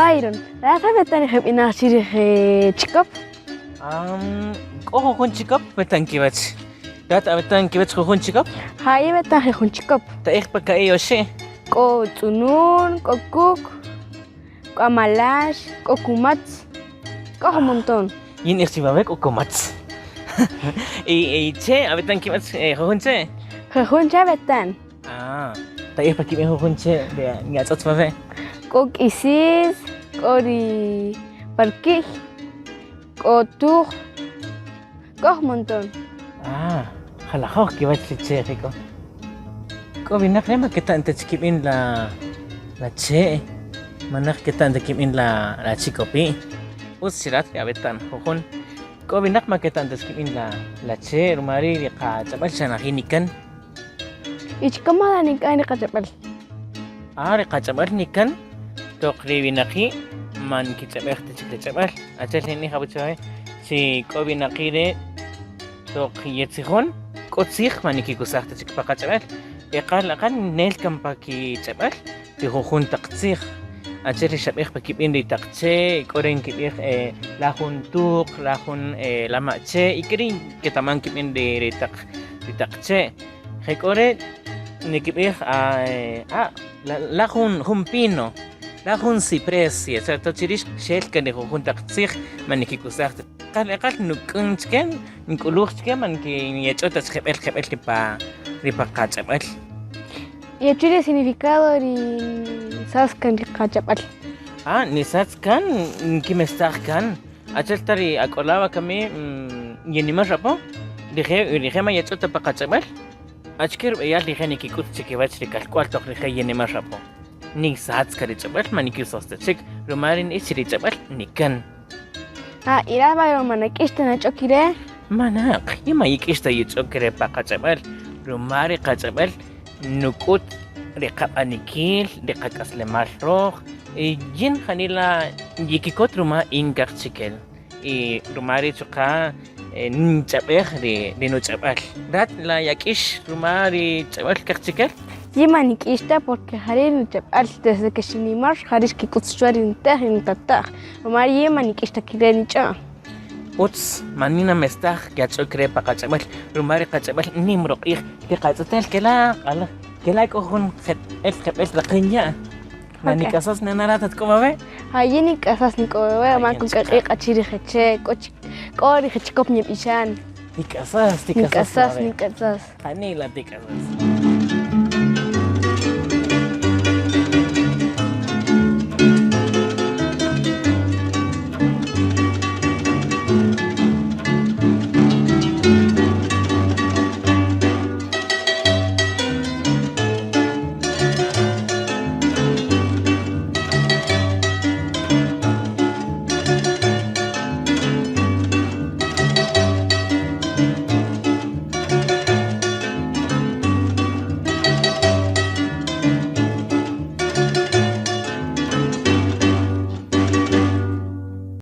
Byron, rat awetan ri jeb'inaj chi rij chikop? K'o jujun chikop wetan kiwäch. Rat awetan kiwäch jujun chikop? Ja, yin wetan jujun chikop. Ta'ij pa ka'i' oxi'. K'o tz'unun, k'o kuk, k'o amalax, k'o kumätz, k'o jun montón. Yin ij chi wawe' k'o kumätz. Y che' awetan kiwäch jujun che'? Jujun che' wetan. Ah, ta'ij pa kib'i' jujun che' ri nyatz'ötz wawe'. K'o k'isis, k'o ri parki'y, k'o tuj, k'o jun montón. Ah, jalajoj kiwäch ri che' ri k'o. K'o winäq re' ma keta'n ta chik kib'in la la che', manäq keta'n ta kib'in la la chikopi'. Utz chi rat ri aweta'n jujun. K'o winäq ma keta'n ta chik kib'in la la che' ruma ri' ri qach'ab'äl xa najin nikan. Y chkomada nik'an ri qach'ab'äl. Ah, ri qach'ab'äl nikan toq ri winaqi' man nkich'ab'ej ta chik ri ch'ab'äl. Achi'el ninb'ij apu chawe chi k'o winaqi' re' toq yetzijon k'o tzij man nikikusaj ta chik pa qach'ab'äl. Eqal eqal nel kan pa kich'ab'äl ri jujun taq tzij. Achi'el ri xab'ij pa kib'in ri taq che', k'o re nkib'ij la jun tuq, la jun lama' che' y ke ri' ketaman kib'in ri taq ri taq che'. Je k'o re' nikib'ij ah la jun jun pino, la jun ciprés, yecha' to chi rix xel kan ri jujun taq tzij man nikikusaj ta. Eqal eqal nuk'un chke, nk'uluj chke man yech'o ta chik jeb'ël jeb'ël ri pa ri pa qach'ab'äl. Y achi ri significado ri nisas kan ri qach'ab'äl. Ah, nisatz kan, nkimestaj kan. Achi'el ta ri ak'ola' wakami yenimär apo, rije' rije' man yech'o ta pa qach'ab'äl, achike rub'eyal rije' nikik'üt chi kiwäch ri kalk'wal toq rije' yenimär apo? Nisatz ka ri ch'ab'äl man nikisos ta chik, ruma ri nb'ix chi ri ch'ab'äl nikan. Ah, y rat Byron man nak'ïx ta nach'o kire'? Manäq, yin man yik'ïx ta yich'o kire' pa qach'ab'äl, ruma ri qach'ab'äl nuk'üt ri qab'anikil, ri qak'aslemal röj, y yin janila yikikot ruma in kaqchikel y ruma ri' chuqa' nch'ab'ej ri nuch'ab'äl. Rat la yak'ïx ruma ri ch'ab'äl kaqchikel? Yin man nik'ïx ta porque ja ri' nuch'ab'äl desde que xinimär ja ri' xkik'üt chuwe ri nutej y nutata', ruma ri' yin man nik'ïx ta kire' nich'o. Utz, mani namestaj yach'ok re' pa qach'ab'äl, ruma ri qach'ab'äl nim ruq'ij, tiqatz'etel kela' q'alaj, kela' k'o jun jeb'ël jeb'ël raqän ya'. La nik'asas nana rat at k'o wawe'? Ja yin nik'asas nik'o wawe' ruma k'o kaq'iq' achi ri jeche', k'o chi k'o ri chikop nyeb'ixan. Tik'asas, tik'asas Nik'asas, nik'asas. Janila tik'asas.